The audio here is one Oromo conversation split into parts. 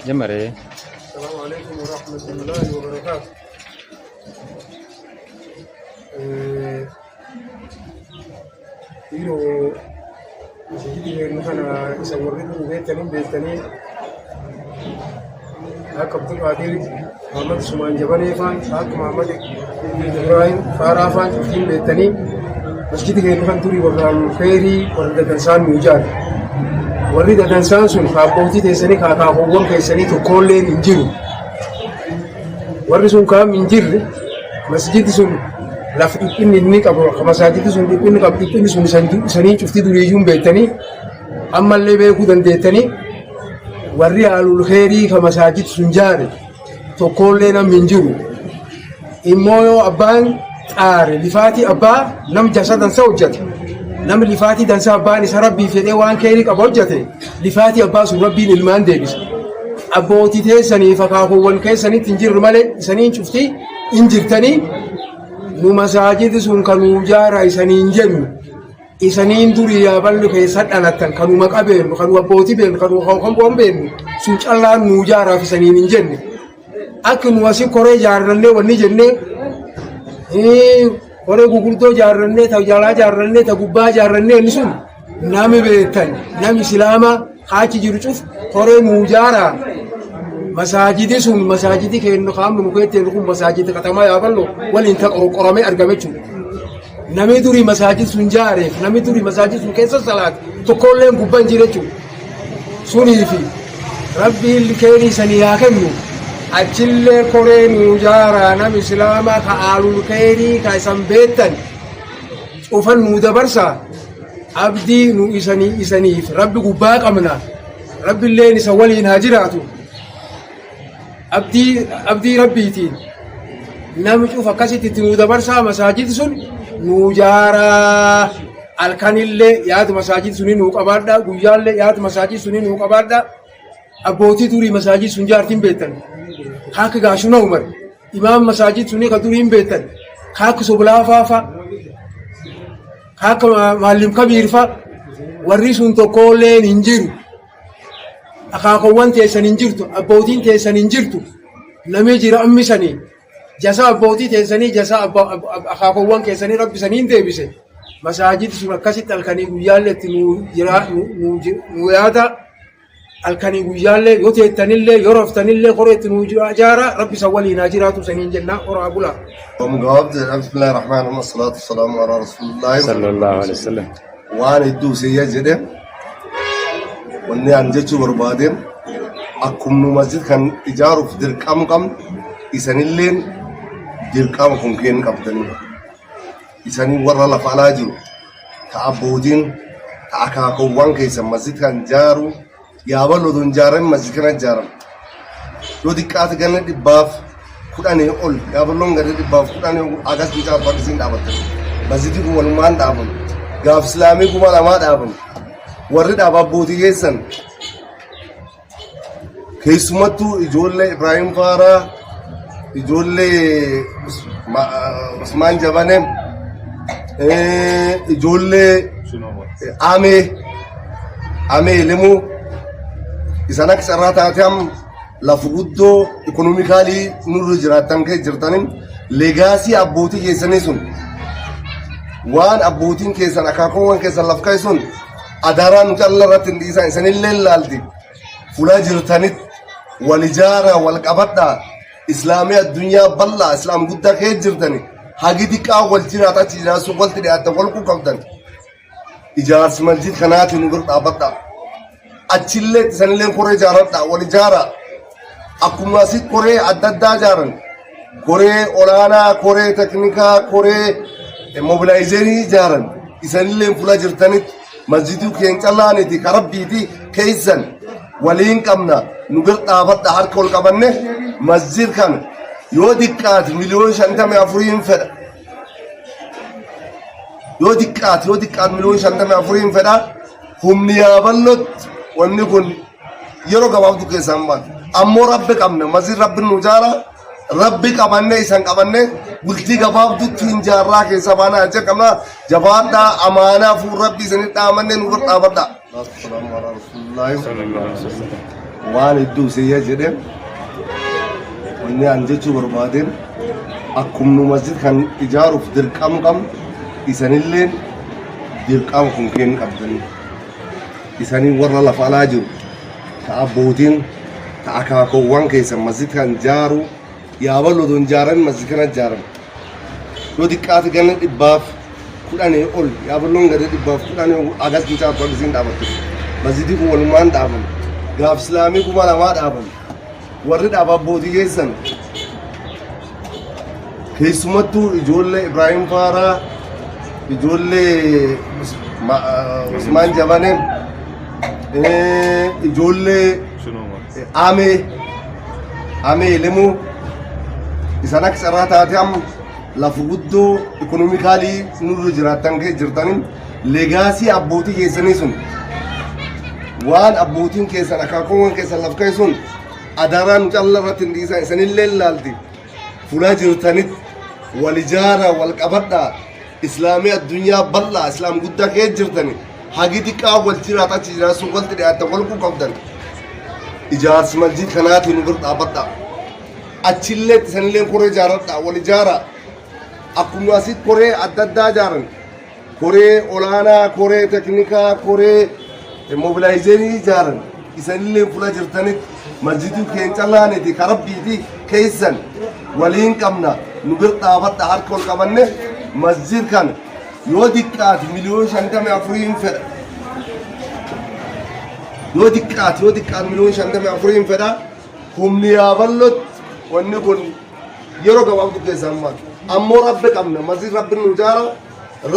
Jammare. السلام عليكم ورحمة الله وبركاته. Yeroo masjidi jennu kana isa warri duru beektanii beektanii akka Abdulqaadir Muhammad Sumaan Jabanee faan akka Muhammad Ibrahim Faaraa faan cuftiin beektanii masjidi kennu kan durii warraan feerii warri dadansaan nu ijaare. Warri dadansaan sun abbootii teessanii akaakuuwwan keessanii tokkolleen hin jiru. Warri sun kaam hin jirre masjidi sun lafa dhiphinni inni qabu masaajiddi sun dhiphinni qabu dhiphinni sun isanii cufti duriiyyuu hin beektanii ammallee beekuu dandeettanii warri haalul keerii ka masaajid sun jaare tokkollee namni hin jiru. Immoo yoo abbaan xaare lifaatii abbaa nam jasa dansa hojjete namni lifaatii dansa abbaan isa rabbiif jedhee waan keerii qaba hojjete lifaatii abbaa sun rabbiin ilmaan deebisa. Abbootii teessaniif akaakuuwwan keessanitti hin jirru malee isaniin cufti hin jirtanii nu masaajidi sun kan nuu jaara isaniin jennu isaniin durii yaaballi keessa dhalattan kanuma qabeennu kanu abbootii beennu kanu kan beennu sun callaan nuu jaaraaf isaniin hin jenne. Akka nu asii koree jaarrannee wanni jennee koree gurguddoo jaarrannee ta jalaa jaarrannee ta gubbaa jaarrannee inni sun nami beektan nami islaamaa achi jiru cuf koree nuu jaaraa masaajidi sun masaajidi kennu kaamnu nu keetti kun masaajidi katamaa yaaballoo waliin ta qorqoramee argame jechuudha. Namni durii masaajidi sun jaareef namni durii masaajidi sun keessa salaate tokkolleen gubbaan jira jechuudha. Suniifi rabbiin keerii sanii haa kennu achillee koree nuu jaaraa nam islaamaa ka aalul keerii ka isan beektan cufan nuu dabarsaa abdii nu isanii isaniif rabbi gubbaa qabna rabbilleen isa waliin haa jiraatu abdii abdii rabbiitiin namni cuf akkasitti itti nuu dabarsaa masaajidi sun nuu jaaraa halkanillee yaada masaajidi suni nuu qabaadha guyyaallee yaada masaajidi suni nuu qabaadha abbootii durii masaajidi sun jaartiin beektan kaakki gaashuna umar imaam masaajidi suni ka durii hin beektan kaakki soblaafaa fa kaakka maallim kabiir fa warri sun tokkolleen hin jiru. Akaakawwan teessan hin jirtu, abbootiin teessan hin jirtu. Namni jira ammisanii jasa abbootii teessanii jasa akaakawwan keessanii rabbi sanii hin deebise. Masaajidi sun akkasitti halkanii guyyaallee itti nu yaada. Halkanii guyyaallee yoo teettanillee yoo raftanillee koree itti nu ijaara rabbi san waliin haa jiraatu saniin jenna horaa bulaa. Gabaabdee bismillaahi rahmaan rahiim salaatu salaamu alaa rasuulillaahi Sallallahu alaihi wasallam. Waan hedduu siyya jedhe wanni an jechuu barbaade akkuma nu masjid kan ijaaruuf dirqama qabnu isanilleen dirqama kun kennu qabdanii isanii warra lafa alaa jiru ta abbootiin ta akaakowwan keessan masjid kan ijaaru Yaaballoo otoo hin ijaaramin masjid kana ijaaran. Yoo xiqqaate ganna 110 ol yaaballoon ganna 110 ol agas hin caaltu akkasiin dhaabattan. Masjidni kun walumaan dhaabamu. Gaaf islaamii 2000 dhaabamu. Warri dhaaba abbootii keessan keessumattuu ijoollee Ibraahim Faaraa ijoollee Usmaan Jabane ijoollee Amee Amee Lemuu isaan akka carraa taate amma lafa guddoo ikonomikaalii nurra jiraattan kee jirtanin legaasii abbootii keessanii sun waan abbootiin keessan akaakuuwwan keessan laf ka'e sun adaraa nu calla irratti hin dhiisan isanillee laalti fulaa jirtanitti wal ijaaraa wal qabadhaa islaamii addunyaa bal'aa islaam guddaa kee jirtani hagi xiqqaa wal jiraata achi jiraachuu walti dhiyaatan wal quuqamtan ijaarsi masjid kanaatiin nu bira dhaabbadhaa achillee isanillee koree ijaaradhaa wal ijaaraa akkuma asii koree adda addaa ijaaran koree olaanaa koree teknikaa koree mobilaayizeerii ijaaran isanillee fuula jirtanitti masjidii keenya callaaniti ka rabbiiti keessan waliin qabna nu bira dhaabadha harka ol qabanne masjid kana yoo xiqqaate miliyoona 54n fedha yoo xiqqaate miliyoona 54n fedha humni yaaballotti wanni kun yeroo gabaabduu keessaa hin baatu ammoo rabbi qabna masjid rabbi nu jaara rabbi qabanne isan qabanne bultii gabaabduutti hin jaarraa keessa baanaa jecha qabna jabaadhaa amaanaa fuul rabbi isinit dhaamanne nu bira dhaabadhaa. Assalaamu ala rasuulillaahi. Waan hedduu isiyya jedhe wanni an jechuu barbaadeen akkuma nu masjid kan ijaaruuf dirqama qabnu isanilleen dirqama kun kennu qabdanii. Isanii warra lafa alaa jiru ta abbootiin ta akaakoowwan keessan masjid kan ijaaru yaabaloo don ijaaran masjid kana ijaaran. Yoo xiqqaate ganna 110 ol yaaballoon gadi 110 agas hin caaltu agasiin dhaabatte. Masjidii kun walumaan dhaaban. Gaaf islaamii 2000 dhaaban. Warri dhaaba abbootii keessan keessumattuu ijoollee Ibraahim Faaraa, ijoollee Usmaan Jabane, ijoollee Amee Lemuu isaan akka carraa taate amma lafa guddoo economically nurra jiraattan jirtanii legacy abbootii keessanii sun waan abbootiin keessan akaakuuwwan keessan laf ka'e sun adaraa nu calla irratti hin dhiisan isanillee ilaalti fulaa jirtanitti wal ijaara wal qabadhaa islaamii addunyaa bal'aa islaam guddaa kee jirtani hagi xiqqaa wal jiraata achi jiraatu walitti dhiyaatan wal qabdan ijaarsi masjid kanaatiin nu bira dhaabbadhaa achillee isanillee koree ijaaradhaa wal ijaara akkuma asitti koree adda addaa ijaaran koree olaanaa koree teknikaa koree mobilization ijaaran isanillee fula jirtanitti masjidii keenya callaaniti karabbiiti keessan waliin qabna nu bira dhaabadha harka ol qabanne masjid kana yoo xiqqaate miliyoona 54n fedha yoo xiqqaate miliyoona 54n fedha humni yaaballotti wanni kun yeroo gabaabduu keessaa ammaa ammoo rabbi qabna masjid rabbi nu ijaara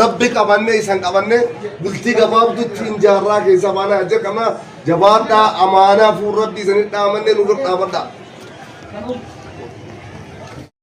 rabbi qabanne isan qabanne bultii gabaabdutti hin jaarraa keessa baanaa jedhama jabaadhaa amaanaa fuul rabbi isanii dhaamanne nu bira dhaabadhaa.